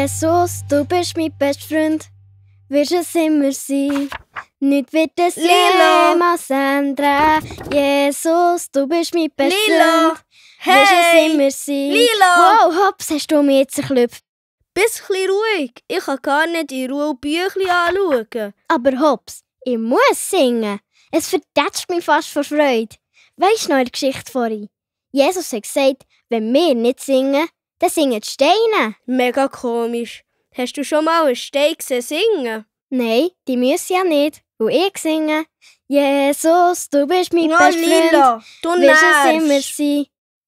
Jesus, du bist mein bester Freund, wirst es immer sein. Nicht wird es jemals ändern. Jesus, du bist mein bester Freund, wirst es immer sein. Lila! Wow, Hops, hast du mich jetzt erklüpft. Bisschen ruhig. Ich kann gar nicht in Ruhe Büchlein anschauen. Aber Hops, ich muss singen. Es vertätscht mich fast vor Freude. Weisst du noch in der Geschichte vorhin? Jesus hat gesagt, wenn wir nicht singen, dann singen die Steine. Mega komisch. Hast du schon mal einen Stein gesehen singen? Nein, die müssen ja nicht. Und ich singe. Jesus, du bist mein Ja, bester Freund, Lila, du wirst es immer nervst. sein.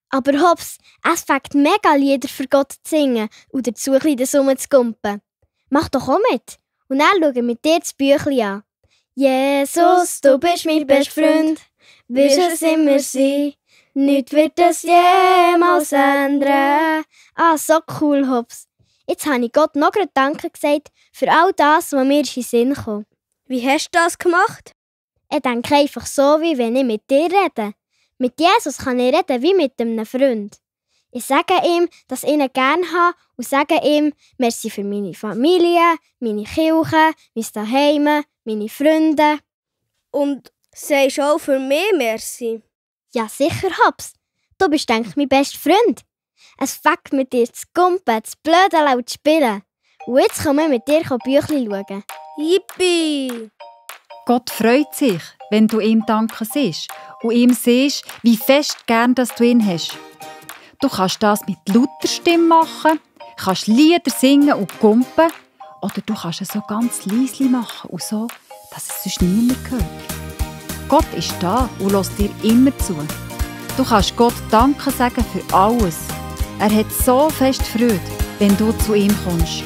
Aber Hops, es fängt mega Lieder für Gott zu singen und dazu ein bisschen das rumzugumpen. Mach doch auch mit. Und dann schauen wir mit dir das Büchlein an. Jesus, du bist mein bester Freund, wirst es immer sein. Nichts wird es jemals ändern. Ah, so cool, Hops. Jetzt habe ich Gott noch gerade Danke gesagt für all das, was mir in den Sinn kam. Wie hast du das gemacht? Ich denke einfach so, wie wenn ich mit dir rede. Mit Jesus kann ich reden wie mit einem Freund. Ich sage ihm, dass ich ihn gerne habe und sage ihm, merci für meine Familie, meine Kirche, mein Zuhause, meine Freunde. Und sagst auch für mich merci? Ja, sicher, Hops. Du bist, denke ich, mein bester Freund. Es fängt mit dir zu gumpen, zu blödeln und zu spielen. Und jetzt kommen wir mit dir Büchlein schauen. Yippie! Gott freut sich, wenn du ihm Danke siehst und ihm siehst, wie fest gern dass du ihn hast. Du kannst das mit lauter Stimme machen, kannst Lieder singen und gumpen, oder du kannst es so ganz leise machen und so, dass es sonst niemand hört. Gott ist da und lässt dir immer zu. Du kannst Gott Danke sagen für alles. Er hat so fest Freude, wenn du zu ihm kommst.